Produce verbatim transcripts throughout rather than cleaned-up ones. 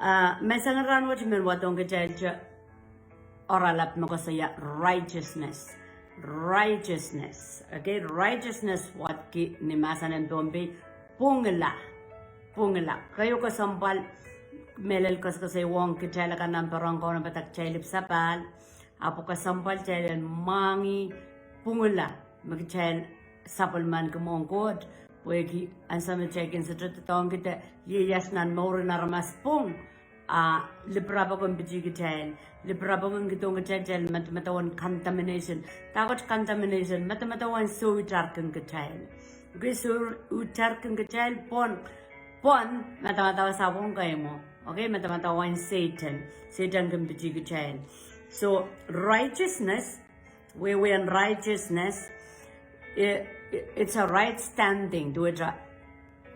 Ah, me sang rahnwet men wadohng kitail te oaralap me koasoia righteousness. Righteousness. Okay, righteousness wadki ni mahsen en Pohnpei pwungla. Pwungla. Keieu kesempwal mehlel koasokoasoia ong kitail akan nan peren kaunopada kitail ipwsapahl. Ahpw kesempwal kitail en mwahngih pwungla me kitail sapwellimaniki mwohn Koht, pwehki ansou me kitail kin sohte doadoahngki de ieias nan mouren aramas pwung, a lipirap kin piti kitail, lipirap kin kihdohng kitail, kitail medemedewe en condemnation. Dahkot condemnation? Medemedewe en souitar kin kitail. Okay, souitar kin kitail pwon, pwon medemedewe sapwung kaimwo. Okay, medemedewe en Sehdan. Sehdan kin piti kitail. So, righteousness, wehwehn righteousness, i, i, it's a right standing, duwehte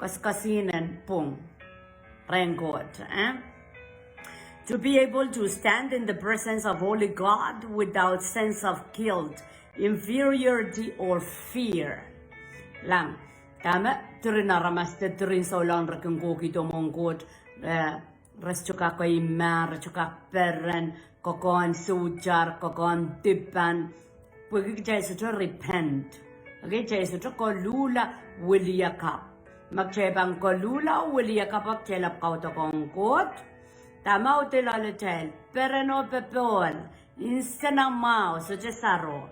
koaskoasihnen pwung rehn Koht, eh? To be able to stand in the presence of holy God without sense of guilt, inferiority, or fear. Kilang, dahme diren aramas de diren souleng re kin kohkihdo mwohn Koht, eh, re sohte kak eimah, re sohte kak peren, kokohn souitar, kokohn dipan, pwehki kitail sohte repent. Okay, kitail sohte koluhla wiliakapw. Ma kitail pahn koluhla wiliakapw, kitail ahpw kaudokiong Koht. Dahme audehr loalatail? Peren oh popohl, nsenamwahu, sohte saro.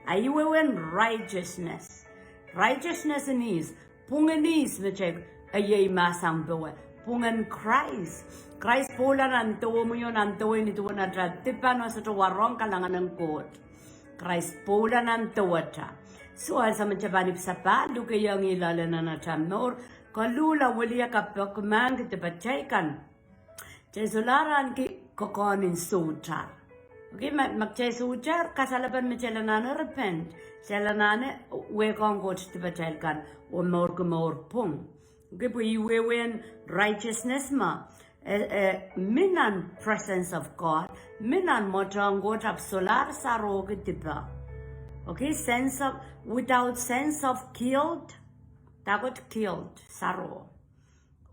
A ih wehwehn righteousness. Righteousness en ihs? Pwungen ihs me kitail ieimasang powe? Pwungen Krais. Krais pwoula nan dewemwi oh nan dewei ni duwen atail dipan oh sohte warohng kalahngan en Koht. Krais pwoula nan dewehte. So, ansou me kitail pahn ipwsapahl, lukehiong ih loale nan atail mour, koluhla wiliakapw, peki mahkpen dipatail kan, kitail solahr ahneki kokohn en souitar. Okay, ma, ma kitail souitar, kasalepen me kitail anahne repent, kitail anahne wehkohng Koht dipatail kan oh mourki mour pwung. Okay, pwe ih wehwehn righteousness me, eh, eh, mi nan presence of God, mi nan mwohtohng Koht ahpw solahr sarohki dipe. Okay, sense of, without sense of guilt, dahkot guilt, saro.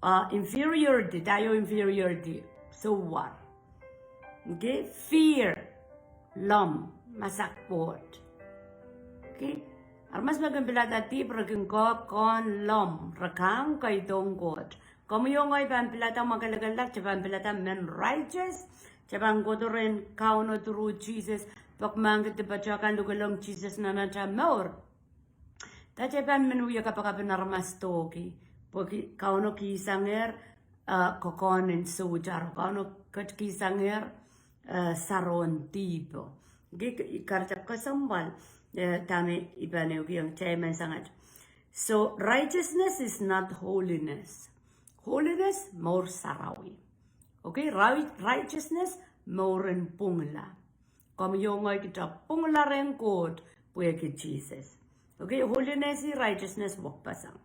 Ah, inferiority, dahio inferiority? Souwar. Okay, fear, lomw, masak Koht. Okay, aramas me kin pilada dihp re kin kokohn lomw, re kang keidohng Koht. Komwi oh ngehi pahn pilada mwakelekel, kitail pahn pilada men righteous, kitail pahn kohdo rehn Kauno through Jesus, peki mahkpen dipatail kan, lukelong Jesus nan atail mour. Kitail pahn men wia kapakap en aramas dohki, pwehki Kauno kihsangehr, eh, kokohn en souitar, Kauno ketikihsangehr, eh, sarohn dihpo. Okay, kahrehda kesempwal, eh, dahme I pahn ehukihong kitail men sangat. So, righteousness is not holiness. Holiness, mour sarawi. Okay, right, righteousness, mouren pwungla. Komwi oh ngehi kitail pwungla rehn Koht pwehki Jesus. Okay, holiness, righteousness wekpeseng.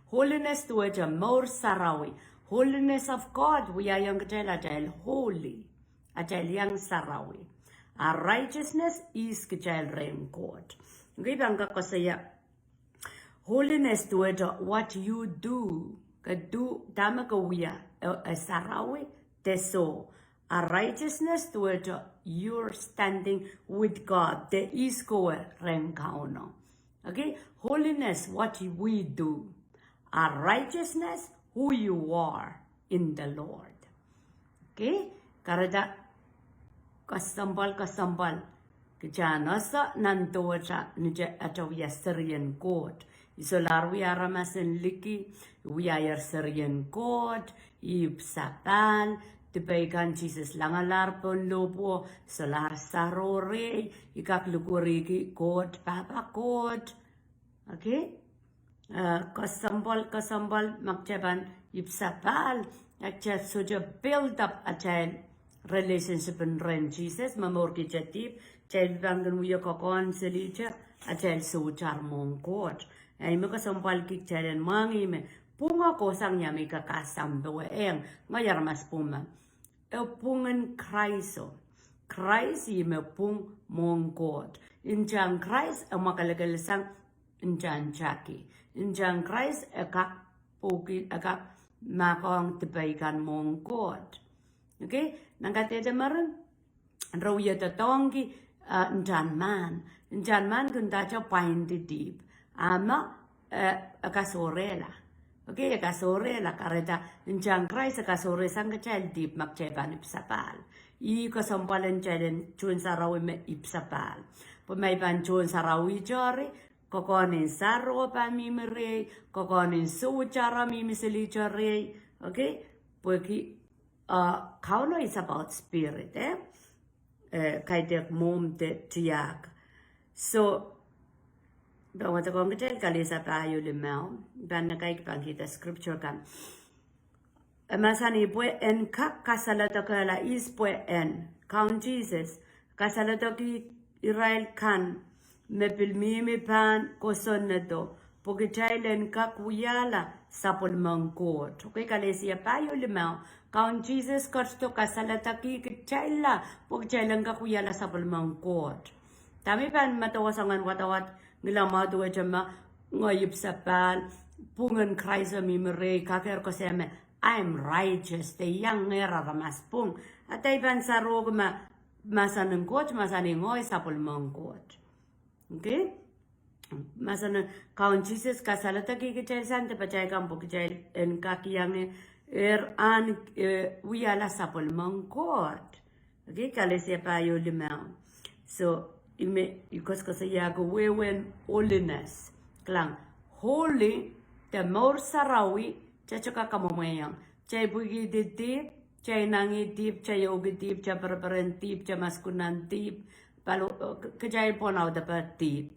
Holiness duwehte mour sarawi. Holiness of God wiahiong kitail atail holy, atail iang sarawi. A righteousness ihs kitail rehn Koht. Okay, I pahn kak koasoia, holiness duwehte what you do, ke do, dahme ke wia, eh, eh, sarawi de soh. A righteousness duwehte your standing with God, de ihs kowe rehn Kauno. Okay, holiness what we do. A righteousness who you are in the Lord. Okay, kahrehda kesempwal, kesempwal kitail en ese nan dewehte ni atail wia serien Koht. I solahr wia aramas en liki, I wiahier serien Koht, I ipwsapahl, dipei kan Jesus langalahr pohn lohpwuo, solahr saroh rehi, I kak likwerihki Koht pahpa Koht. Okay, eh, kesempwal, kesempwal ma kitail pahn ipwsapahl, a kitail sohte build up atail relationship en rehn Jesus, me mourkihte dihp, kitail pahn kin wia kokohn selihte atail souitar mwohn Koht. Ih me kesempwalki kitail en mwahngih me pwungo kohsang ia me I kakasang powe, eng, ngehi aramas pwung me e pwungen Krais o. Krais ih me pwung mwohn Koht. Ntahn Krais e mwakelekel sang ntahn taki. Ntahn Krais e kak pwuki, e kak mahkohng dipei kan mwohn Koht. Okay, nan kadehde mering, re wie doadoahngki, uh, ntahn mahn. Ntahn mahn kin ndahte pwaindi dihp. A ma, uh, e kasohrehla. Okay, e kasohrehla, kahrehda ntahn Krais e kasohresang kitail dihp ma kitail pahn ipwsapahl. Ih kesempwal en kitail en tohn sarawi me ipwsapahl. Pwe ma I pahn tohn sarawi teri, kokohn en saro pahn mihmi rehi, kokohn en soutaro mihmi seli teri. Okay, pwehki uh, Kauno is about spirit, eh? Eh, kaidehk mwohmw de tiahk. So, pahn wadekohng kitail Kalesia pahieu limau, pahn nakaik pahn kihda scripture kan. E mahsanih pwe en kak kasaledekehla, ihs pwe en, Kaun Sises, kasaledekih irail kan me pil mihmi pahn kosonnedo, pwe kitail en kak wiahla sapwellimen Koht. Okay, Kalesia pahieu limau, Kaun Sises ketido kasaledekih kitailla, pwe kitail en kak wiahla sapwellimen Koht. Dahme I pahn medewe soangen wadawad, ngilen mwahu duwehte ma ngehi ipwsapahl, pwungen Krais mihmi rehi, kakehr koasoia me, I am righteous, de I iang ngehr aramas pwung. Eri I pahn sarohki ma, mahsen en Koht mahsanih ngehi sapwellimen Koht. Okay? Mahsen en Kaun Sises kasaledekih kitail sang dipatail kan pwe kitail en kak iang, eh, er ahn, eh, wiahla sapwellimen Koht. Okay, Kalesia pahieu limau. So, I me, I koasoakoasoiahki wehwehn holiness. Kilang, holy, de mour sarawi, kitail sohte kak kamwomwehiong. Kitail pwukihdi dihp, kitail inangih dihp, kitail ewki dihp, kitail pereperen dihp, kitail masukun nan dihp, pali, eh, k-, kitail pwon audepe dihp.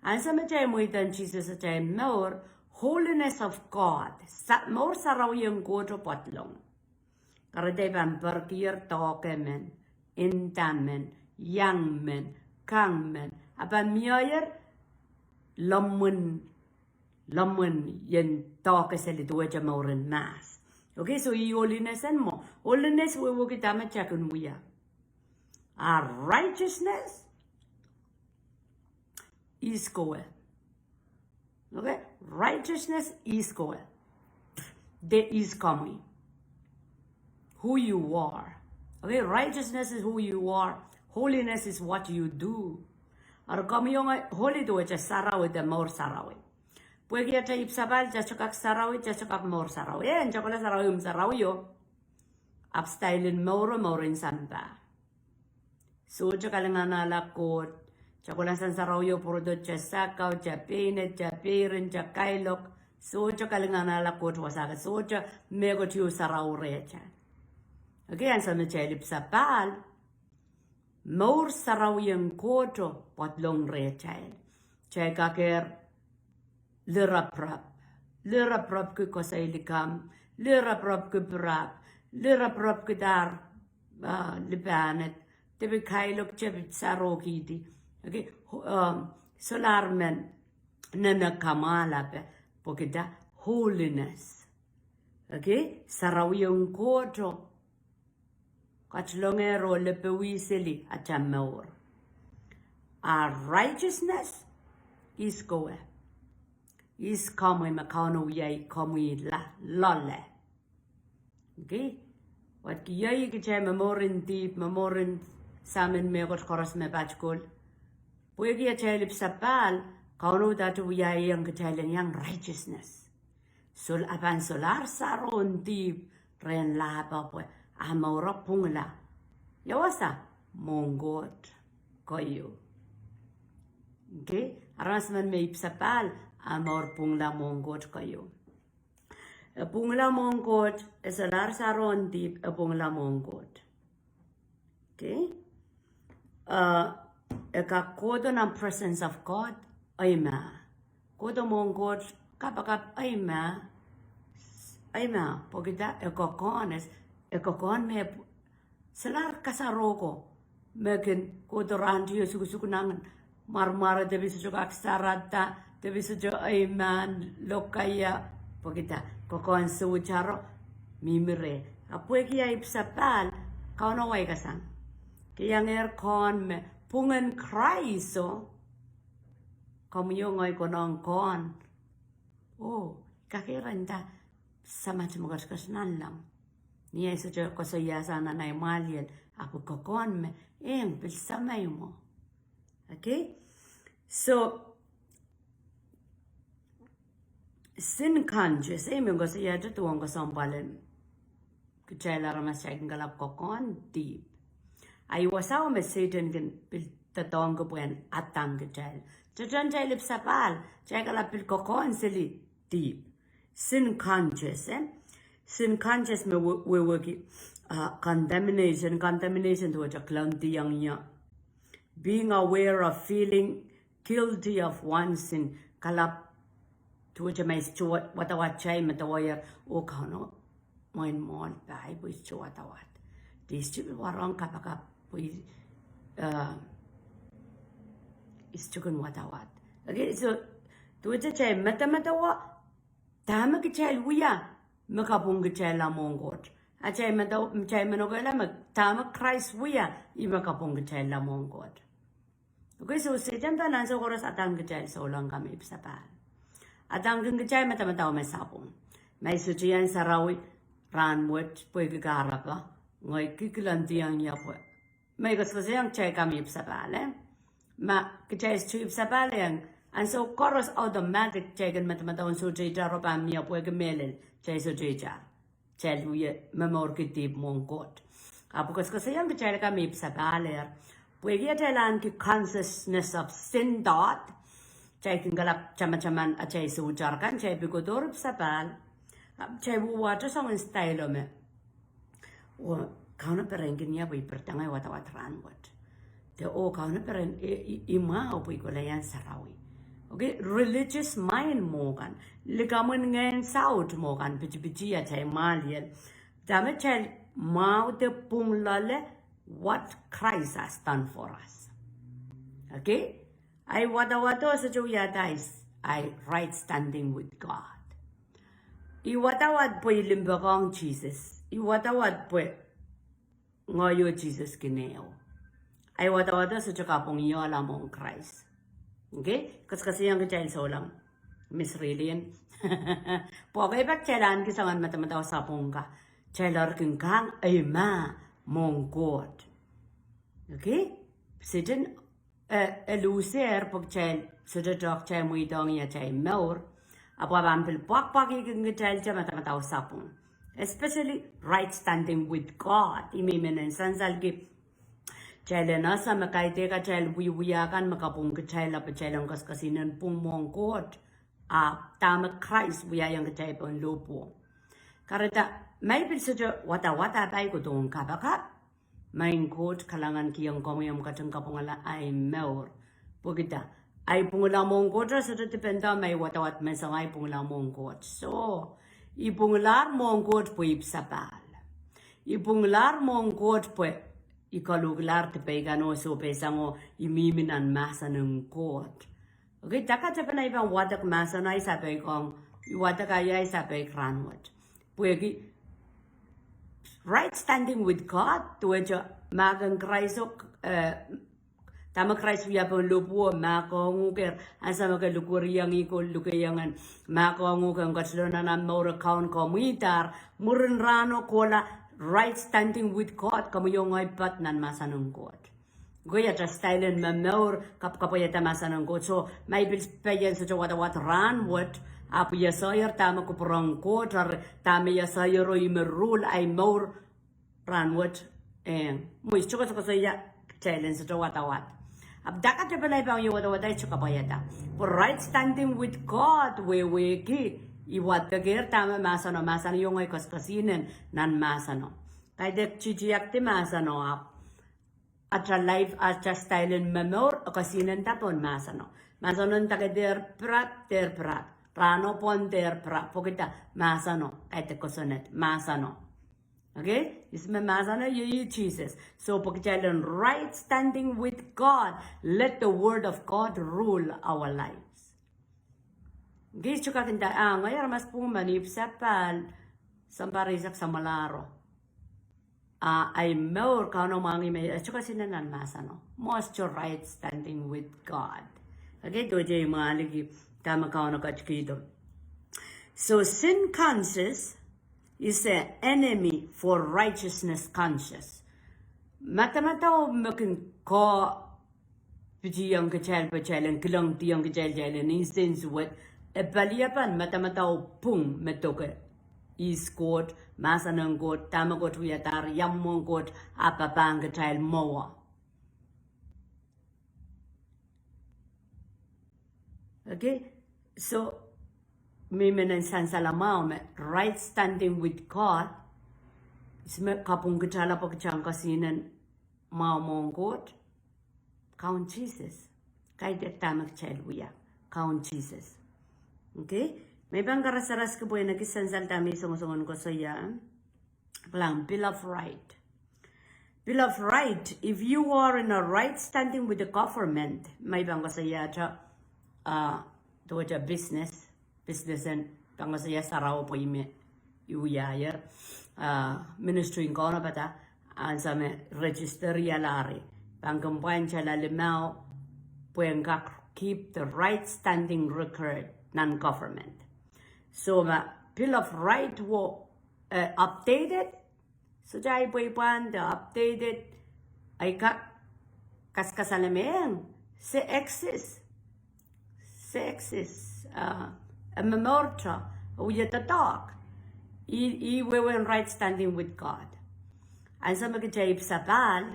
Ansou me kitail mweidohng Sises atail mour, holiness of God, sa-, mour sarawi en Koht pwadlong. Kahrehda I pahn perkier doahke men, nda men, iang men, kang men. A pahn miehier lemmwin, lemmwin ien doahke seli duwehte mouren mahs. Okay, so ih holiness en mwo. Holiness wehwehki dahme kitail kin wia. Our righteousness is kowe. Okay? Righteousness is kowe. De is komwi. Who you are. Okay? Righteousness is who you are. Holiness is what you do. Eri komwi oh ngehi holy duwehte sarawi de mour sarawi. Pwehki atail ipwsapahl, kitail sohte kak sarawi, kitail sohte kak mour sarawi. Eh, kitail kohla sarawi, mwo sarawio. Ahpw style en mouro, mouren sampah. Sohte kalinganahla Koht, kitail kohla sang sarawio pwurodo, kitail sakau, kitail pein, kitail peirin, kitail kailok, sohte kalinganahla Koht wasa, sohte mehkot ieu sarawi rehtail. Okay, ansou me kitail ipwsapahl, mour sarawi en Koht pwadlong rehtail. Kitail kakehr liraprap. Liraprapki koasoi likamw, liraprapki pirap, liraprapki dahr, ah, lipahned, de pil kailok, de pil sarohkihdi. Okay, ho-, um, solahr men nene kamwahla pwe, pwehki holiness. Okay, sarawi en Koht katlongehr oh lepewih seli atail mour. Our righteousness is kowe. Is komwi me Kauno wiahiong komwi la, loale. Okay? Wat kihieng kitail momour en dihp, momour en samin mehkot koaros me patkol. Pwehki atail ipwsapahl, Kauno dahte wiahiong kitail en iang righteousness. Sol, a pahn solahr sarohn dihp rehn lahpo pwe a mouro pwungla. Ia wasa? Mwohn Koht keieu. Okay? Aramas men me ipwsapahl, a mour pwungla mwohn Koht keieu. E pwungla mwohn Koht, e solahr sarohn dihp, e pwungla mwohn Koht. Okay? Uh, e kak kohdo nan presence of God, eimah. Kohdo mwohn Koht, kapakap, eimah. Eimah, pwehki e kokohn, e, e kokohn me pw-, solahr kasaroko, me kin kohdo rahn teieu sukusuk nangen, mwarmware de pil sohte kak sarada, de pil sohte eimah, lokaia, pwehki kokohn soutaro mihmi reh. A pwehki e ipwsapahl, Kauno waikasang. Ke iangehr kohn me pwungen Krais o, komwi oh ngehi konehng kohn. Oh, kakehr nda Samat me ketiket nanleng. Ni ahi sohte koasoiasang nan ahi mwahliel, ahpw kokohn me, eng, pil samei mwo. Okay? So, sin conscious, eh, I men koasoiahte duwen kesempwal en kitail aramas kitail kin kalap kokohn dihp. Ahi wasao me Sehdan kin pil doadoahngki pwehn adang kitail. Tohtohn kitail ipwsapahl, kitail kalap pil kokohn seli dihp. Sin conscious, eh? Sin conscious me we-, wehwehki, uh, condemnation, condemnation duwehte kilangdiong ie. Being aware of feeling guilty of one's sin, kalap duwehte ma I sohte wadawad kitail medewehier, oh Kauno, mwein mwohl pai pwe I sohte wadawad. De I sohte pil warohng kapakap pwe, uh, I sohte kin wadawad. Okay, so, duwehte kitail medemedewe dahme kitail wia me kapwung kitailla mwohn Koht. A kitail medewe, kitail manokehla me dahme Krais wia, ih me kapwung kitailla mwohn Koht. Okay, so Sehdan pahn ansou koaros adang kitail souleng ka me ipwsapahl. Adangkin kitail medemedewe me sapwung. Ma I sohte iang sarawi rahnwet pwehki kahrepe, ngehi kilangdiong ie pwe me I koasoakoasoiong kitail ka me ipwsapahl, eh? Ma kitail sohte ipwsapahl, eng, ansou koaros automatic kitail kin medemedewe sohte itar oh pahn mie pwehki mehlel kitail sohte itar. Kitail wie momourki dihp mwohn Koht. Ahpw koasoakoasoiong kitail ka me ipwsapahl, eh, pwehki atail ahneki consciousness of sin thought, kitail kin kalap tamataman atail soutar kan, kitail pil kohdohr ipwsapahl. Ahpw kitail wahwahte soangen style me, oh Kauno perenkin ie pwe I pirdahng ahi wadawad rahnwet. De oh Kauno peren, I, I, I mwahu pwe I kohla iang sarawi. Okay, religious mind mwo kan, likamw en ngehn saut mwo kan pitipiti atail mwahliel. Dahme kitail mwahu de pwung loale what Christ has done for us. Okay? Ahi wadawado sohte wiahda ahi right standing with God. I wadawad pwe I limpoakohng Sises. I wadawad pwe ngehi oh Sises kin ehu. Ahi wadawado sohte kapwung iola mwohn Krais. Okay? Koasoakoasoiong kitail souleng. Miss Rilien. Pwe ekei pak kitail ahneki soangen medemedewe sapwung ka, kitail kin kang eimah mwohn Koht. Okay? Sehdan, eh, e lusehr pwe kitail sohte doadoahk, kitail mweidohng ie atail mour. Ahpw e pahn pil pwakpwakihki kitail te medemedewe sapwung. Especially right standing with God. I mihmi en sansalki kitail en ese me kaidehk atail wiewia kan me kapwung kitail, ahpw kitail en koasoakoasoiong pwung mwohn Koht. Ahpw dahme Krais wiahiong kitail pohn lohpwuo. Kahrehda, ma I pil sohte wadawad, ahpw I kohdohng kapakap. Maing Koht, kalahngan kihong komwi omw ketin kapwungala ahi mour. Pwehki dah? Ahi pwungla mwohn Koht sohte depend on ma I wadawad menseng, ahi pwungla mwohn Koht. So, I pwunglahr mwohn Koht pwe I ipwsapahl. I pwunglahr mwohn Koht pwe I kalohkilahr dipei kan oh sohpeisang oh I mihmi nan mahsen en Koht. Okay, dahme katepen ahi pahn wadek mahsen ahi sapeik ong, I wadek ahi, ahi sapeik rahnwet. Pwehki right standing with God, duwehte mahk en Krais oh, eh, dahme Krais wia pohn lohpwuo, mahkohng uhk ehr, ansou me ke likwerihong ih oh lukehiong en, mahkohng uhk en ketilo nan ahmw mour, e Kaun komwidahr, mwurin rahno kohla right standing with God, komwi oh ngehi pid nan mahsen en Koht. Kei atail style en momour, kapwkapwaiada mahsen en Koht. So, ma I pil pein sohte wadawad rahnwet, ahpw I eseier dahme kupwuren Koht, eri dahme I eseier oh ih me rule ahi mour rahnwet, eh, mwo I sohte koasoakoasoia kitail en sohte wadawad. Ahpw dahme katepen ahi pahn ie wadawad, I sohte kapwaiada. Pwe right standing with God wehwehki, I wadekehr dahme mahseno, mahseno oh ngehi koasoakoasoiong nan mahseno. Kaidehk tiahk de mahseno ahpw atail life, atail style en momour, e koasoakoasoiong pohn mahseno. Mahseno en dake dehr pirap, dehr pirap. Rahno pwon dehr pirap, pwehki dah? Mahseno, kaidehk kosonned, mahseno. Okay? Ihs me mahseno? Iei Sises. So, pwe kitail en right standing with God, let the word of God rule our lives. Okay, sohte kak nda, ah, ngehi aramas pwung me I ipwsapahl, sounpar eisek samwalahro. Ah, ahi mour Kauno mwahngih me, eh, sohte koasoakoasoia nan mahseno. Mwo sohte right standing with God. Okay, duwehte I mwahliki dahme Kauno ketikihdo. So sin conscious, is an enemy for righteousness conscience. Madamadau me kin koh pitihong kitail, pwe kitail en kilangdiong kitail, kitail en insensuwed, e paliepahn madamadau pwung me doke ihs Koht, mahsen en Koht, dahme Koht wiadahr, ia mwomwen Koht, ah papahn kitail mwowe. Okay, so, mie mehn sansal mwahu me right standing with God, ihs me kapwung kitail pwe kitail en kosihnen mwomwen Koht, Kaun Sises. Kaidehk dahme kitail wia, Kaun Sises. Okay, me I pahn karasaras kepwe naki sansal dahme I songosong en koasoia. Kilang Bill of Right. Bill of Right, if you are in a right standing with the government, ma I pahn koasoiahte, ah, duwehte business, business en, pahn koasoia sarawi pwe I me, I wiahier, ah, ministry en Kauno pada, ansou me register ialahr, pahn kin pwain tala limau, pwe en kak keep the right standing record nan government. So ma Bill of Right wo, eh, updated, sohte ahi pweipwand, updated, ahi kak kaskasalemen, se exist. Se exist, ah, e momourte, e wie doadoahk. Ih, ih wehwehn right standing with God. Ansou me kitail ipwsapahl,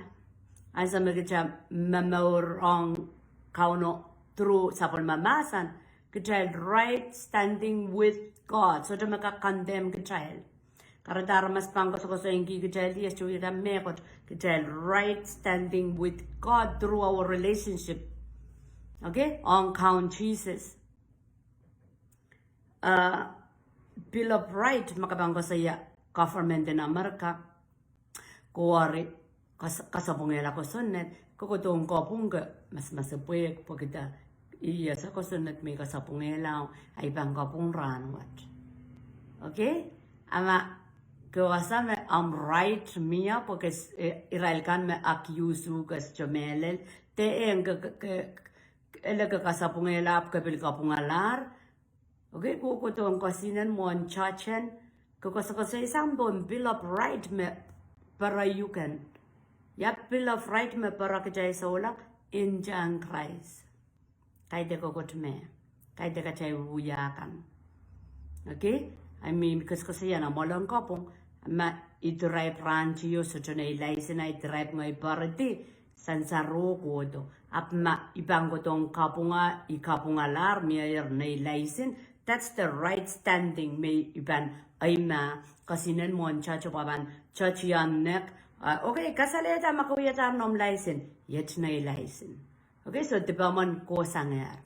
ansou me kitail momourong Kauno through sapwellime mahsen, kitail right standing with God. Sohte me kak condemn kitail. Kahrehda aramas pahn koasokoasoiahki kitail, e sohte wiahda mehkot, kitail right standing with God through our relationship. Okay, ong Kaun Sises. Ah, Bill of Right, ma ke pahn koasoia government en Amerika, kowari kas-, kasapwungehla kosonned, ke kohdohng kapwung ke masamasepwehk pwehki ih ese kosonned me I kasapwungehla, ahi pahn kapwung rahnwet. Okay? A ma ke wasa me omw right mie pwehki s-, eh, irail kan me accuse uhk ke sohte mehlel, de en ke, ke, ke, ele ke kasapwungehla ahpw ke pil kapwungalahr. Okay, ke kohdohng kosihnen mwohn church en, ke koasokoasoisang pohn Bill of Right me pere uhk en. Ia Bill of Right me pere kitail souleng? Ntahn Krais. Kaidehk koht me, kaidehk atail wia kan. Okay? I mean, koasokoasoia nan mwoalen kapwung, ma I derive rahn teio, sohte nei license, I derive ngehi pwaridi, sansaro kohdo. Ahpw ma I pahn kohdohng kapwung, I kapwungalahr, mie nei license, that's the right standing me I pahn aimah, kosihnen mwohn church pwe pahn church iang nek, ah, okay, kasalehda ma ke wiadahr noumw license, iet nei license. Okay, so department kohsangehr.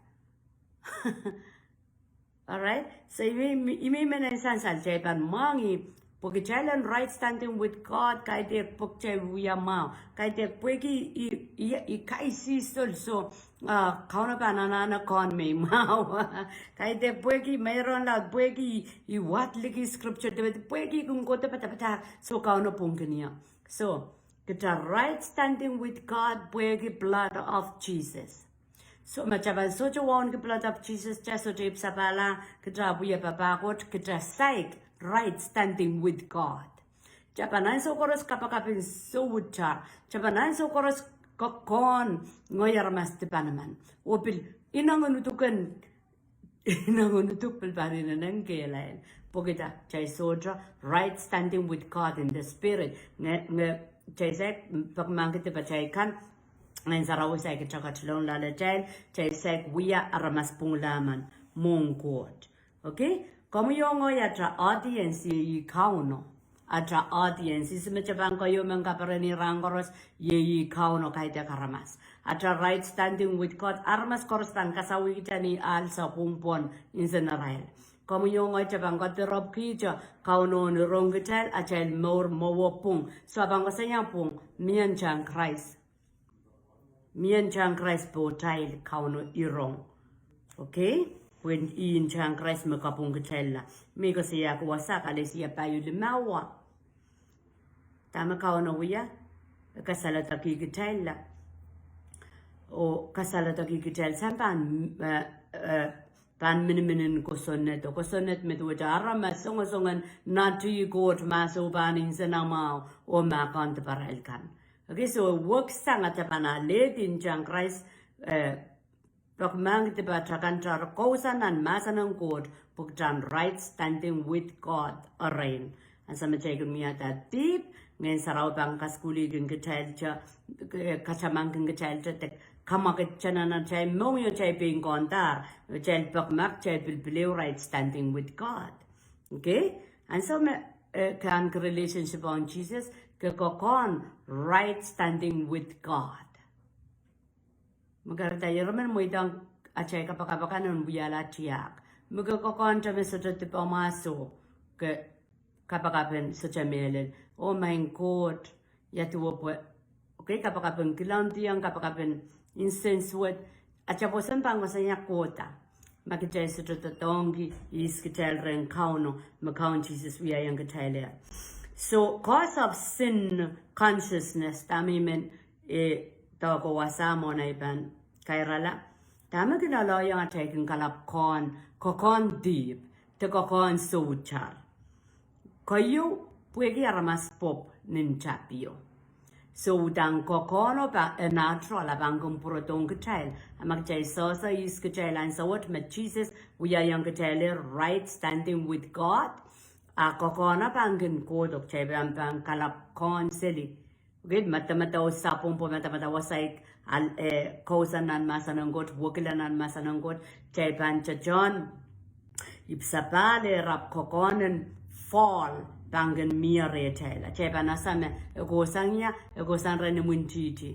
Alright, so I mih, I mih, I mih mehn sansal kitail pahn mwahngih, pwe kitail en right standing with God, kaidehk pwe kitail wia mwahu, kaidehk pwehki I, I, I kaisihsol, so, ah, Kauno pahn anahne kohn me I mwahu. Kaidehk pwehki meironla, pwehki I wad liki scripture, de pwehki I kin kohdo padapadahk, so Kauno pwungkin ie. So, kitail right standing with God pwehki blood of Jesus. So ma kitail pahn sohte wauneki blood of Jesus, kitail sohte ipwsapahlahng, kitail wie papah Koht, kitail saik right standing with God. Kitail pahn ansou koaros kapakap en sohte, kitail pahn ansou koaros kokohn ngehi aramas dipan emen. Oh pil, ineng en uduken, ineng en uduk pil pahn inenen kehlail. Pwehki kitail sohte right standing with God in the spirit. Nge, nge, kitail saik, peki mahkete pwe kitail kan, Ngehn Sarawi saikinte ketilong loalatail, kitail saik wia aramas pwungla emen mwohn Koht. Okay? Komwi oh ngehi atail audience iei Kauno. Atail audience, ihs me kitail pahn keieu men kaperen rahn koaros, iei Kauno, kaidehk aramas. Atail right standing with God, aramas koaros pahn kasawih kitail ni ahl sapwung pohn nsenarail. Komwi oh ngehi kitail pahn kadirepwkihte Kauno en irong kitail, atail mour mwowe pwung. So e pahn koasoia pwung, mie ntahn Krais. Mie ntahn Krais pohtail Kauno irong. Okay? Pwe ih ntahn Krais me kapwung kitailla. Me koasoiahki wasa Kalesia pahieu limau. Dahme Kauno wia? E kasaledekih kitailla. Oh kasaledekih kitail sampah, eh, eh, pahn miniminin kosonned, oh kosonned me duwehte aramas songosongen nantihong Koht ma soh pahn nsenamwahu oh ma kehn diparail kan. Okay, so e weksang atail pahn alehdi ntahn Krais, eh, pekmahk dipatail kan, atail kousoan nan mahsen en Koht, pwe kitail en right standing with God erein. Ansou me kitail kin wiahda dihp, Ngehn Sarawi pahn kasukuhlihkin kitail te, eh, katamankin kitail te, de kamwakid te nan atail mohngiong, atail pein kehn dahr, atail pekmahk, atail pil pil ehu right standing with God. Okay? Ansou me, eh, ke ahneki relationship ong Sises, ke kokohn right standing with God. Me kahrehda irail men mweidohng atail kapakap akan en wiahla tiahk. Me ke kokohn te me sohte dipamwaso, ke kapakap en sohte mehlel. Oh, maing Koht, ia duwe pwe, okay, kapakap en kilangdiong, kapakap en nsensuwed, atail pwoson pahn koasoia kohda. Ma kitail sohte doadoahngki ihs kitail rehn Kauno, me Kaun Sises wiahiong kitail ie. So, cause of sin consciousness, dahme I men, eh, doadoahk wasa mwohn ei pahn kairala. Dahme kin loaloaiong atail kin kalap kokohn, kokohn dihp, de kokohn soutar. Keieu, pwehki aramas pwopw nin tapio. So, udahn kokohno pahn, eh, natural, a pahn kin pwurodohng kitail. A ma kitail sohsoh ihs kitail ansou wet me Sises wiahiong kitail ie right standing with God. A kokohno pahn kin kohdo, kitail pahn, pahn kalap kokohn seli. Okay, madamadau sapwung pwe madamadau wasaht, al, eh, kousoan nan mahsen en Koht, wekila nan mahsen en Koht, kitail pahn tohtohn ipwsapahl, eh, ira kokohn en fall pahn kin mie rehtail. Atail pahn ese me e kohsang ia, e kohsang rehn imwintihti.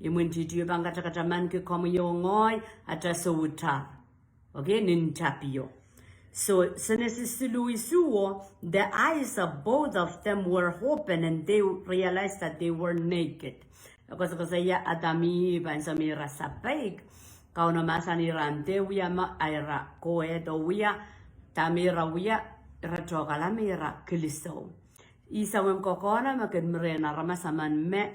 Imwintihti o pahn katakatamanki komwi oh ngehi, atail soutar. Okay, nin tapio. So, Senesis siluh isuh, the eyes of both of them were open and they realized that they were naked. E koasokoasoia Adam oh Ihp ansou me ira sapeik. Kauno mahsanih ira en dehr wia me, a ira kohdo wia, dahme ira wia, ira tohkala me ira kilsou. Ih soangen kokohno me kin mi rehn aramas emen me,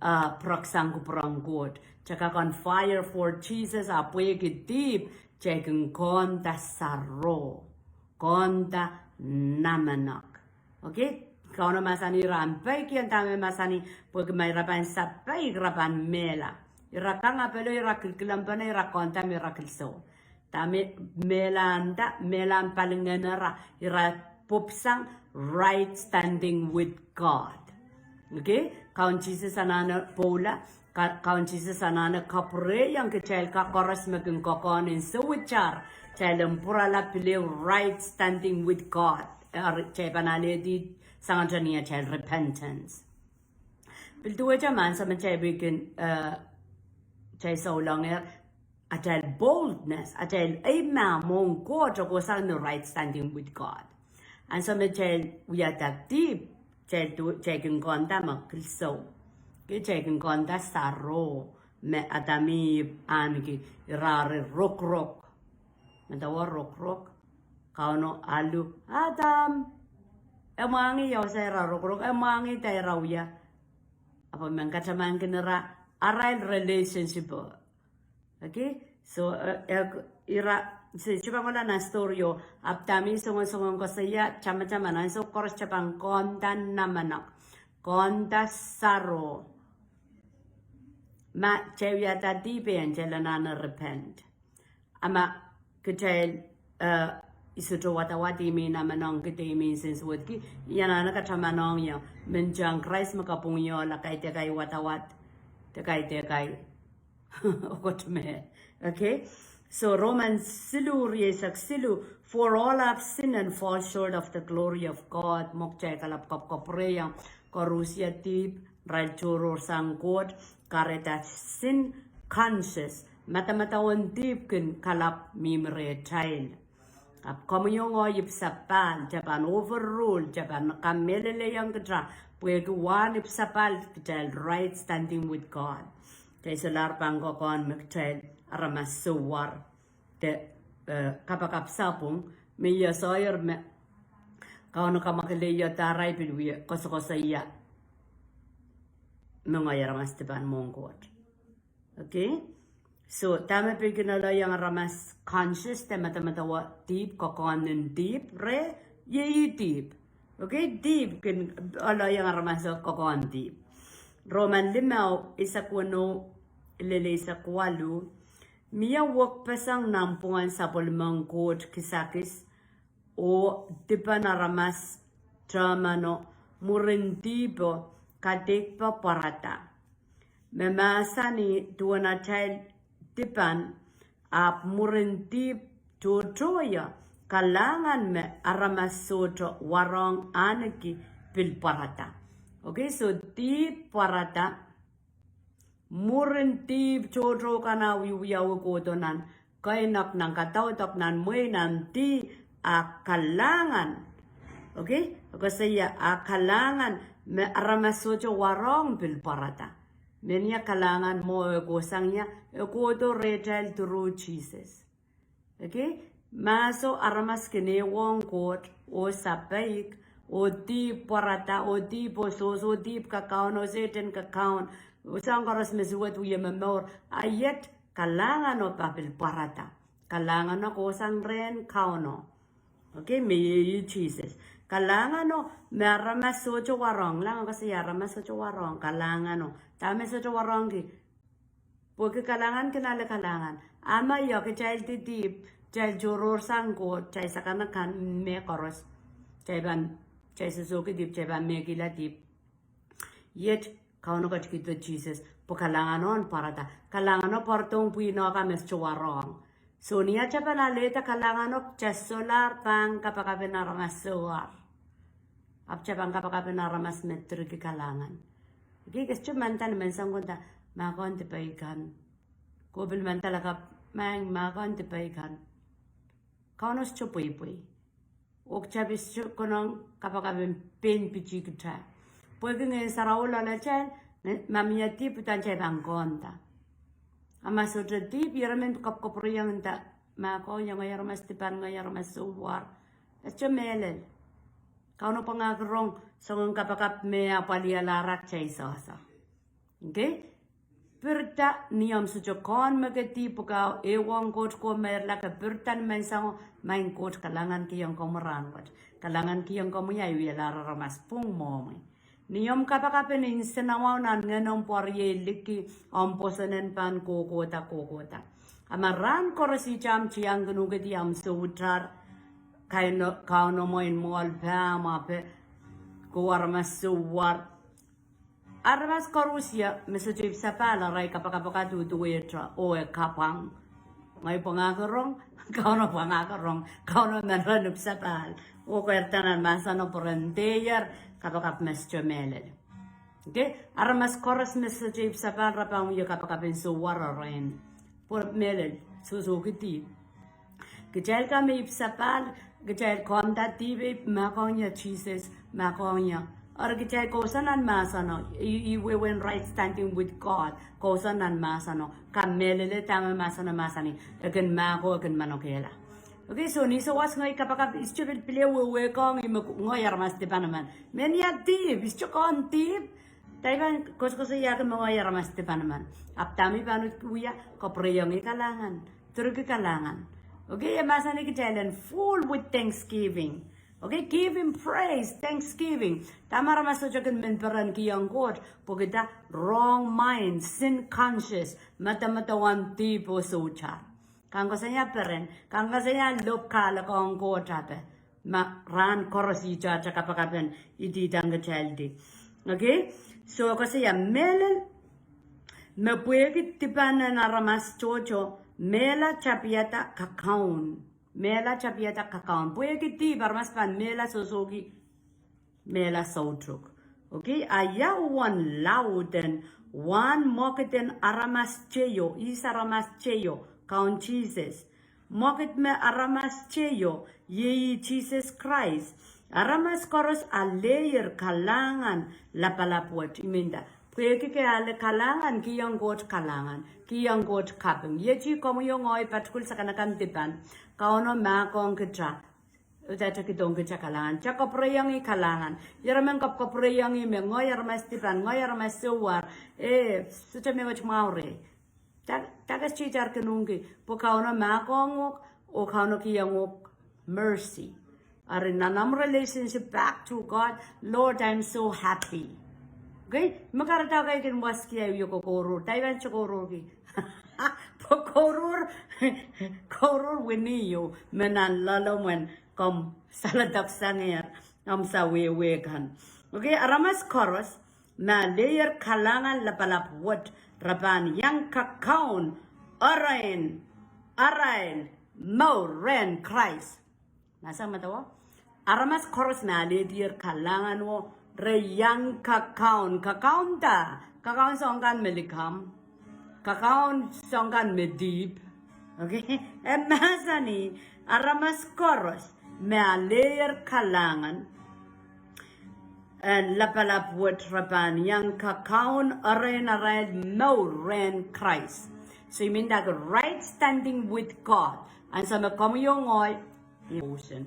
uh, pwureksang kupwur en Koht. Kitail kak on fire for Jesus, a pwehki dihp, kitail kin kohnda saro, kohnda namenek. Okay? Kauno mahsanih ira en peikiong dahme mahsanih, pwehki ma ira pahn sapeik ira pahn mehla. Ira kang apwalo, ira kilkilempene, ira kohnda me ira kilsou. Dahme mehlanda, mehlahn palingehn ira, ira pwupwsang right standing with God. Okay? Kaun Sises anahne pwoula, ka-, Kaun Sises anahne kapwurehiong kitail koaros me kin kokohn en soutar, kitail en pwurala pil ehu right standing with God. Eri, kitail pahn alehdi sang atail, ni atail repentance. Pil duwehte ma ansou me kitail pil kin, eh, kitail souleng ira, atail boldness, atail eimah mwohn Koht e kohsang ni right standing with God. Ansou me kitail wiahda dihp, kitail du-, kitail kin kohnda me kilsou. Kitail kin kohnda saro, me Adam oh Ihp ahneki, ira eri rokorok. Medewe rokorok, Kauno alu, Adam, e mwahngih, ia wasa ira rokorok, e mwahngih, da ira wia. Ahpw men katamankin ira, arail relationship. Okay? So, eh, eh, ira, se, se pahn kohla nan story o, ahpw dahme I songosong koasoia, tamataman ansou koaros kitail pahn kohnda namenek, kohnda saro. Ma kitail wiahda dihp, kitail anahne repent. A ma kitail, eh, I sohte wadawad, I men namenengki de I men nsensuwedki, I anahne katamanong ie, me ntahn Krais me kapwungiohla, kaidehk ahi wadawad, de kaidehk ahi Okot me. Okay? So Romans siluh, rieisek siluh, for all have sinned and fall short of the glory of God. Mwo kitail kalap kapwkapwurehng, koarusie dihp, irail tohrohrsang Koht, kahrehda sin conscious, madamadau en dihp kin kalap mihmi rehtail. Ahpw komwi oh ngehi ipwsapahl, kitail pahn overrule, kitail pahn kamehlelehiong kitail, pwehki wahn ipwsapahl kitail right standing with God. Kitail solahr pahn kokohn me kitail aramas souwar. De, eh, kapakap sapwung, me I soaier me Kauno kamwakelei iodahr ahi pil wie koasokoasoia me ngehi aramas dipan mwohn Koht. Okay? So, dahme pil kin aloiong aramas conscious de medemedewe dihp, kokohn en dihp, re, iei dihp. Okay, dihp kin aloiong aramas kokohn dihp. Roman limau, eisek weneu lel eisek waluh. Mie wekpeseng nanpwungen sapwellimen Koht kisakis, oh dipen aramas, tehnpano, mwurin dihpo, kadeikpe pwarada. Me mahsanih duwen atail dipan, ahpw mwurin dihp tohtohie, kalahngan me aramas sohte warohng ahneki pil pwarada. Okay, so dihp pwarada, mwurin dihp tohto kan a wiewiawi kohdo nan keinek, nan kadaudok, nan mwehi, nan dih, a kalahngan. Okay, koasoia a kalahngan me aramas sohte warohng pil pwarada. Mehnia kalahngan mwo e kohsang ia, e kohdo rehtail through Jesus. Okay, mahso aramas kin ehuong Koht, oh sapeik, oh dihp pwarada, oh dihp oh sohso, dihp kakaun, oh Sehdan kakaun, oh soahng koaros me suwed wie momour, a iet kalahngano pahn pil pwarada. Kalahngano kohsang rehn Kauno. Okay, me iei Sises. Kalahngano me aramas sohte warohng, lang koasoia aramas sohte warohng, kalahngano. Dahme sohte warohngki? Pwehki kalahngan kin ale kalahngan. A ma io kitail di dihp, kitail tohrohrsang Koht, kitail sakanakan mehkoaros. Kitail pahn, kitail sohsohki dihp, kitail pahn mehkihla dihp. Iet, Kauno ketikihdo Sises, pwe kalahngano en pwarada. Kalahngano pwarodohng pwihno kan me sohte warohng. So ni atail pahn alehda kalahngano, kitail solahr pahn kapakap en aramas sohte warohng. Ahpw kitail pahn kapakap en aramas me direki kalahngan. Okay, ke sohte manda ni menseng ko nda, mahkohn dipe kan. Ke pil manda lakapw, maing, mahkohn dipe kan. Kauno sohte pweipwei. Oh kitail pil sohte konehng kapakap en pein pitih kitail. Pwehki Ngehn Sarawi loalatail, ma mie dihp uhdahn kitail pahn kohnda. A ma sohte dihp, ira men kapkapwurehiong nda, mahkohn, ngehi aramas dipan, ngehi aramas sohte warohng. E sohte mehlel. Kauno pwangahki rong, soangen kapakap me e apwalihala kitail sehse. Okay? Pirida ni omw sohte kohn me ke dihp pwukat, ehuong Koht, ke meirla, ke pirida ni mensengo, maing, Koht kalahngankihong komwi rahnwet. Kalahngankihong komwi ahi wialahr aramas pwung mwohmwi. Ni omw kapakap en nsenamwahu nan ngehnomw pwarodo liki, omw pwoson en pahn kohkohda, kohkohda. A ma rahn koaros ihte omw tiahk kin uhkedi omw soutar, Kauno, Kauno mwein mwohl pahmwahu pwe, ke aramas sohte warohng. Aramas koaros me sohte ipwsapahl arail kapakap pwukat duduwehte oh e kapwang. Ngehi pwangahki rong, Kauno pwangahki rong, Kauno men ren ipwsapahl. Oh keirda nan mahseno pwe ren dehr kapakap me sohte mehlel. Okay? Aramas koaros me sohte ipwsapahl re pahn wia kapakap en sohte warohng. Pwe mehlel, sohsohkidi. Kitail kan me ipwsapahl, kitail kohnda dihp, mahkohng ie Sises, mahkohng ie. Eri kitail kousoan nan mahseno, i, i wehwehn right standing with God, kousoan nan mahseno, kamehlele dahme mahseno mahsanih, e kin mahkohng, e kin manokehla. Okay, so ni sawas ngehi kapakap, I sohte pil pil wehwehkohng ih me ngehi aramas dipan emen. Mehnia dihp, I sohte kohn dihp, kitail pahn koasokoasoiahki me ngehi aramas dipan emen. Ahpw dahme I pahn wia, kapwurehiong kalahngan. Direki kalahngan. Okay, e mahsanih kitail en full with thanksgiving. Okay, give him praise, thanksgiving. Dahme aramas sohte kin men perenkihong Koht, pwehki wrong mind, sin conscious, medemedewe dihp oh soutar. Kan koasoia peren, kan koasoia lop kahlek ong Koht ape. Ma rahn koaros ihte atail kapakap en ididang kitail di. Okay? So, koasoia mehlel me pwehki dipan en aramas tohto, mehla tapihada kakaun. Mehla tapihada kakaun. Pwehki dihp aramas pahn mehla sohsohki mehla soutuk. Okay, a ia uwen lauden, wahn mwekid en aramas teio, ihs aramas teio, Kaun Sises. Mwekid me aramas teio, iei Sises Krais. Aramas koaros alehier kalahngan lapalap wet, I men nda. Pwehki ke ale kalahngan, kihong Koht kalahngan, kihong Koht kaping. Iet ih komwi oh ngehi patikul sakanakan dipan, Kauno mahkohng kitail. Uhdahn kitail kihdohng kitail kalahngan. Kitail kapwurehiong ih kalahngan. Ira men kapkapwurehiong ih me ngehi aramas dipan, ngehi aramas sohte warohng. Eh, sohte me wet mwahu reh. Kitail Dahkot titar kin uhki, pwe Kauno mahkohng uhk, oh Kauno kihong uhk mercy. Eri nan omw relationship back to God, Lord, I'm so happy. Okay? Me kahrehda ke kin waskiahi wie kokouruhr, dahkot kouruhrki. Pwe kouruhr, kouruhr wini ieu, me nan loalomw en komw saledek sangehr, omw sawehwe kan. Okay, aramas koaros me alehier kalahngan lapalap wet, re pahn iang kakaun, erein, arail, mour rehn Krais. Mahsen medewe. Aramas koaros me alehdier kalahngan wet, re iang kakaun, kakaun da, kakaun soang kan me likamw. Kakaun soang kan me dihp. Okay? E mahsanih, aramas koaros me alehier kalahngan, eh, lapalap wet re pahn iang kakaun erein arail mour rehn Krais. So I mean that right standing with God. Ansou me komwi oh ngehi, emotion.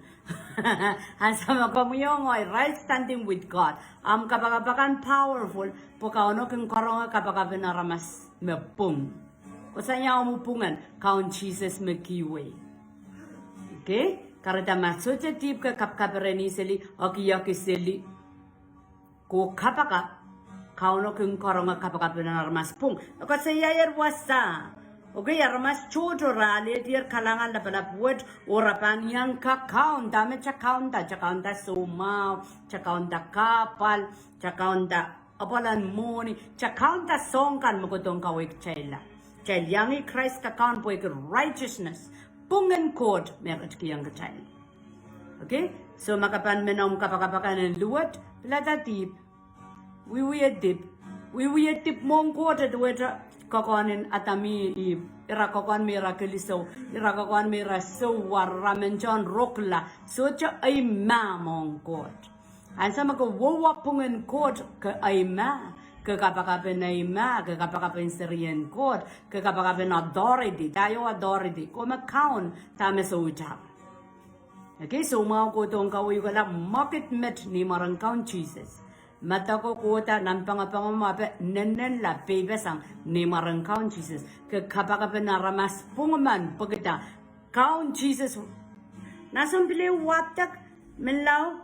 Ansou me komwi oh ngehi right standing with God, ahmw kapakap akan powerful, pwe Kauno kin karonge kapakap en aramas me pwung. Koasoia omw pwungen, Kaun Sises me kihwei. Okay? Kahrehda ma sohte dihp ke kapkapereni seli, okieki seli, ke kapakap, Kauno kin karonge kapakap en aramas pwung. E koasoiaier wasa. Okay, aramas tohto re alehdier kalahngan lapalap wet, oh re pahn iang kakaun, dahme kitail kaunda, kitail kaunda soumwahu, kitail kaunda kahpwal, kitail kaunda apwal en mwohni, kitail kaunda soahng kan me kohdohng kaweid kitailla. Kitail iang Krais kakaun pwehki righteousness, pwungen Koht me ketikihong kitail. Okay? So ma ke pahn men omw kapakap akan en luwet, pilada dihp. Wiewia dihp. Wiewia dihp mwohn Koht, e duwehte kokohn en Adam oh Ihp. Ira kokohn me ira kilisou. Ira kokohn me ira souwar, ira men tohn rokla. Sohte eimah mwohn Koht. Ansou me ke wowa pwungen Koht, ke eimah, ke kapakap en eimah, ke kapakap en serien Koht, ke kapakap en authority, da ieu authority, komw kaun, dahme sohte. Okay, soumwahu kohdohng kaweid, uhwong mwekid met ni mwaren Kaun Sises. Madako kohda nan pangapang mwahu, pwe nennenla peipeseng ni mwaren Kaun Sises. Ke kapakap en aramas pwung men pwehki da Kaun Sises. Nan sounpil ehu wadek, menlau,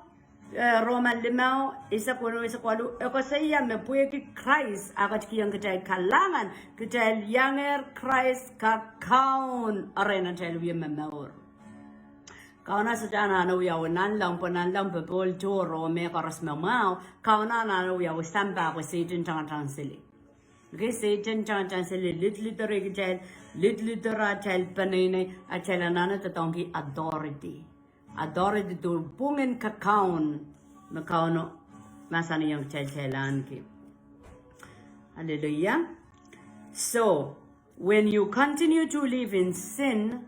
eh, Roma limau, eisek weneu, eisek waluh, e koasoia me pwehki Krais, e ketikihong kitail kalahngan, kitail iangehr Krais kakaun, erein atail wie momour. Kauno sohte anahne wiawi nanleng, pwe nanleng popohl tohrohr, mehkoaros me mwahu, Kauno anahne wiawi sampah pwe Sehdan tangatang seli. Okay, Sehdan tangatang seli, lidlidohr kitail, lidlidohr atail peneinei, atail anahne doadoahngki authority. Authority duwen pwungen kakaun me Kauno mahsanihong kitail ahneki. Hallelujah. So, when you continue to live in sin,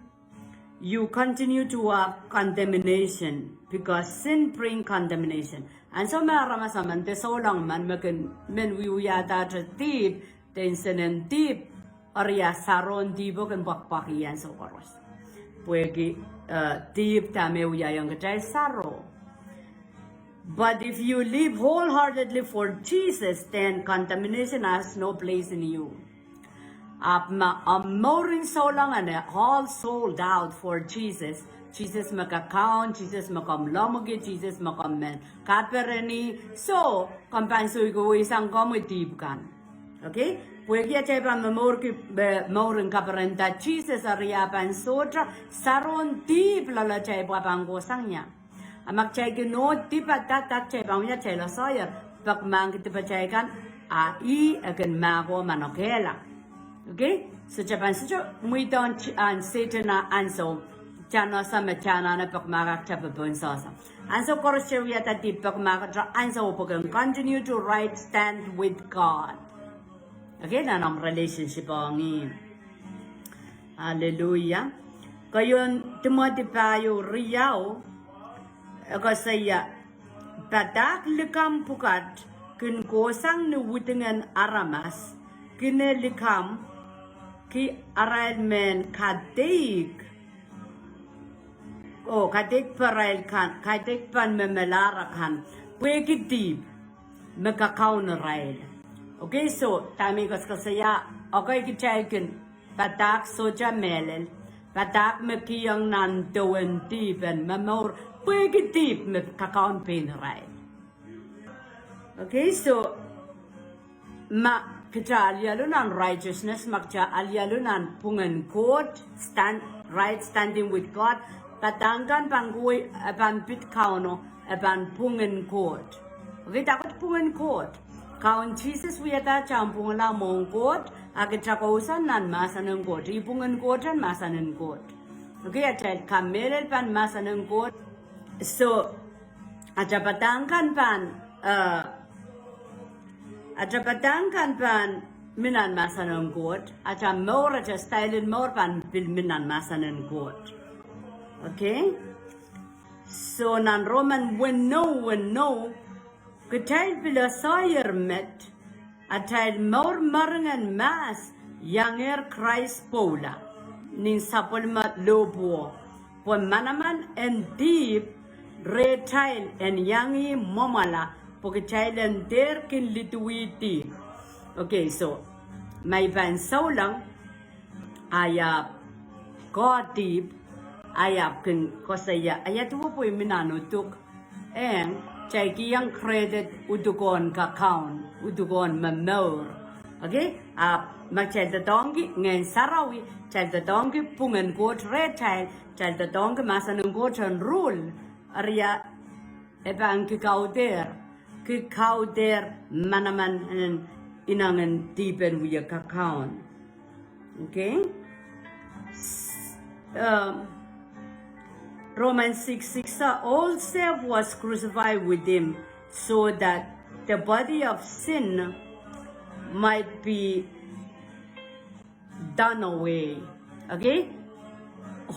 you continue to have condemnation, because sin bring condemnation. Ansou me aramas emen de souleng men me kin men wiewiahda dihp, de nsenen dihp, eri a sarohn dihpo kin pwakpwakih ansou koaros. Pwehki, eh, dihp dahme wiahiong kitail saro. But if you live wholeheartedly for Jesus, then condemnation has no place in you. Ahpw ma omw mour en souleng e all sold out for Jesus, Sises me kakaun, Sises me komw lemmwiki, Sises me komw men kapereni, so, komw pahn soikowei sang komwi dihp kan. Okay? Pwehki atail pahn momourki, eh, mour en kaperenda Sises, eri a pahn sohte sarohn dihp loalatail pwe a pahn kohsang ia. A ma kitail kin oh dipada, da kitail pahn wia? Kitail asoier, pekimahkki dipatail kan, a ih e kin mahkohng manokehla. Okay? So kitail pahn sohte mweidohng, ah, Sehdan ah ansou, kitail ese me kitail anahne pekimahkada popohn sohso. Ansou koaros kitail wiahda dihp, pekimahkada ansou pwe ke continue to right stand with God. Okay, nan omw relationship ong ih. Hallelujah. Keieun Timoty pahieu riau, e koasoia, padahk likamw pwukat kin kohsang ni widingen aramas, kin e likamw ki arail mehn kadeik, oh, kadeik pahn arail kan, kadeik pahn me melahr akan, pwehki dihp me kakaun irail. Okay, so, dahme I koasokoasoia, okay, kitail kin padahk sohte mehlel, padahk me kihong nan dewen dihp en momour, pwehki dihp me kakaun pein irail. Okay, so ma kita alialu nan righteousness, ma kita alialu nan pwungen Koht, stand, right standing with God, padahk kan pahn kohwei, e pahn pid Kauno, e pahn pwungen Koht. Okay, dahkot pwungen Koht? Kaun Sises wiahda tohn pwungla mwohn Koht, a kita kousoan nan mahsen en Koht. Ih pwungen Koht en mahsen en Koht. Okay, atail kamehlel pahn mahsen en Koht. So, ata padahk kan pahn, eh, ata padahk kan pahn mi nan mahsen en Koht, ata mour, ata style en mour pahn pil mi nan mahsen en Koht. Okay? So nan Roman weneu, weneu, kitail pil eseier met, atail mour mering en mahs iangehr Krais pwoula, nin sapwellime lohpwuo. Pwe manaman en dihp rehtail en iang ih mwomwala, pwe kitail en dehr kin lidui dihp. Okay, so, ma I pahn souleng, a I ahpw koh dihp, a I ahpw kin koasoia, a ia duwe pwe I mi nan uduk? Eng, kitail kihong credit udukohn kakaun, udukohn momour. Okay? A ma kitail doadoahngki Ngehn Sarawi, kitail doadoahngki pwungen Koht rehtail, kitail doadoahngki mahsen en Koht en rule, eri e pahn kikaudehr, kikaudehr manaman en inengen dihp en wia kakaun. Okay? S-, um, Romans six six, the old self was crucified with him so that the body of sin might be done away. Okay?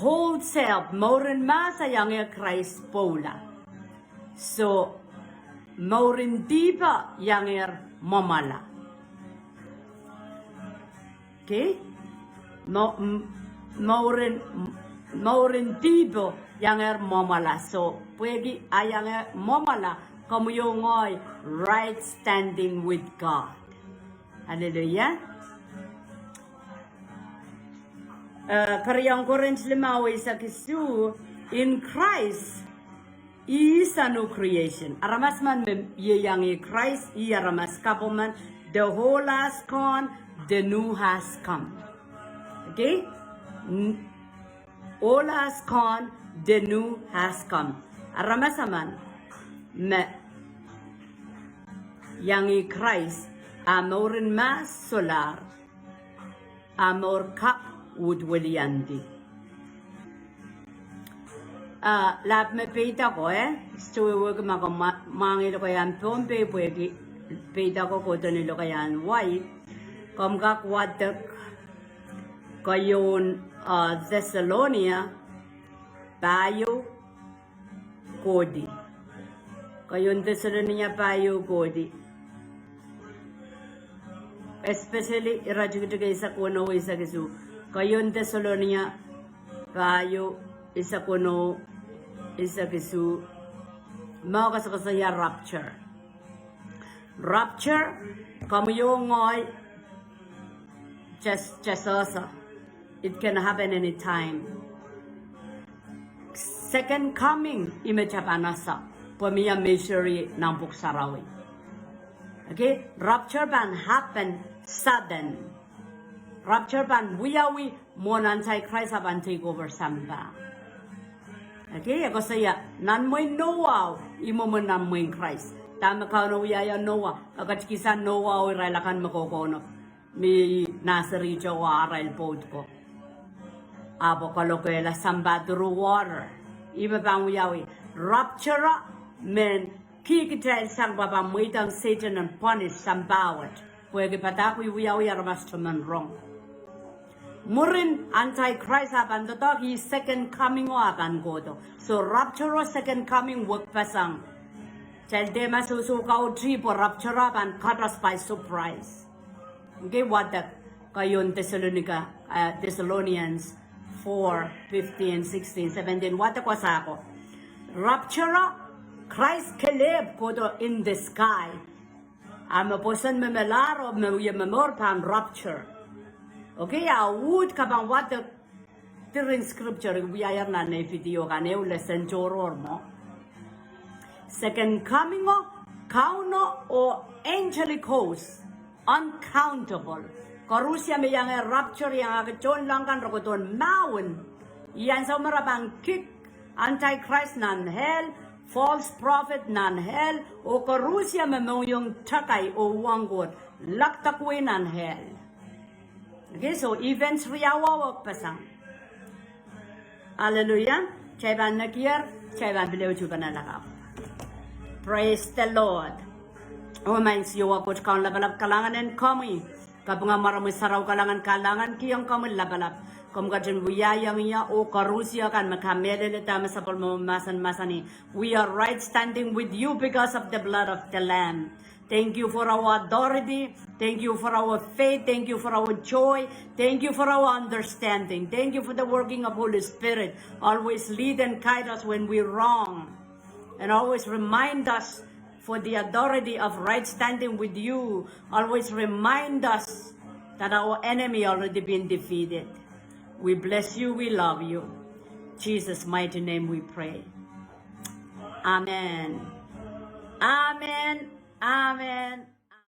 Old self, mour en mahs iangehr Krais pwoula. So, mour en dihp iangehr mwomwala. Okay? Mo-, m-, mour en, mour en dihp iangehr mwomwala. So, pwehki a iangehr mwomwala, komwi oh ngehi right standing with God. Hallelujah. Eh, keriau en Korint limau eisek isuh, in Christ, is a new creation. Aramas emen me ieiang ih Krais, ih aramas kapw emen, the old has gone, the new has come. Okay? N-, old has gone, the new has come. Aramas emen me iang ih Krais, a mour en mahs solahr, a mour kapw uhd weliandi. Ah, lap me peidako, eh? Sohte wehwehki ma komw mwa-, mwahngih lokaiahn Pohnpei pwehki peidako kohdo ni lokaiahn wai. Komw kak wadek keieun, ah, Thessalonia pahieu kohdi. Keieun Thessalonia pahieu kohdi. Especially ire tikitik eisek weneu eisek isuh. Keieun Thessalonia pahieu eisek weneu eisek isuh. Me koasokoasoia rapture. Rapture, komwi oh ngehi, just, just also. It can happen anytime. Second coming, ih me tapanosa, pwe mie measure nan Pwuhk Sarawi. Okay, rapture pahn happen sudden. Rapture pahn wiawi mwohn Antichrist a pahn take over sampah. Okay, e koasoia, nan mwehin Noah, ih mwomwen nan mwehin Krais. Dahme Kauno wiahiong Noah, e ketikihsang Noah oh irail akan me kohkohno, me naserihte oh arail pwoud ko. Ahpw e kolokehla sampah through water. Ih me pahn wiawi. Rapture men kihkitail sang pwe pahn mweidohng Sehdan en punish sampah wet. Pwehki padahk wiawi aramas tohn rong. Mwurin Antichrist a pahn doadoahk, ih second coming o a pahn kohdo. So rapture o second coming wekpeseng. Kitail dehr ma sohsohkauti pwe rapture a pahn caught us by surprise. Okay, wadek keieun Thessalonica, uh, Thessalonians four fifteen, sixteen, seventeen, wadek wasa ko. Rapture, Krais kelehpw kohdo in the sky. A me pwoson me melahr oh me wie momour pahn rapture. Okay, a uhd kaping wadek diren scripture wiahier nan nei video kan, ehu lesen tohrohr mwo. Second coming o Kauno oh angelic host, uncountable. Koaros me iang rapture, iang ake tohnleng kan, re kohdohn mahwen. Iei ansou me re pahn kick Antichrist nan hell, false prophet nan hell, oh koaros me mohngiong takai oh uhwong Koht, lock the key nan hell. Okay, so events riau o pasang. Hallelujah. Kitail pahn nekier, kitail pahn pil tuhpene lakapw. Praise the Lord. Oh maing Siohwa Koht Kaun lapalap, kalahngan en komwi. Kapinga mwaromwi sarawi, kalahngan, kalahngankihong komwi lapalap. Komw ketin wiahiong ie oh koaros kan me kamehlele dahme sapwellimomwi mahsen mahsanih. We are right standing with you because of the blood of the Lamb. Thank you for our authority. Thank you for our faith. Thank you for our joy. Thank you for our understanding. Thank you for the working of Holy Spirit. Always lead and guide us when we wrong. And always remind us for the authority of right standing with you. Always remind us that our enemy already been defeated. We bless you. We love you. Jesus' mighty name we pray. Amen. Amen. Amen.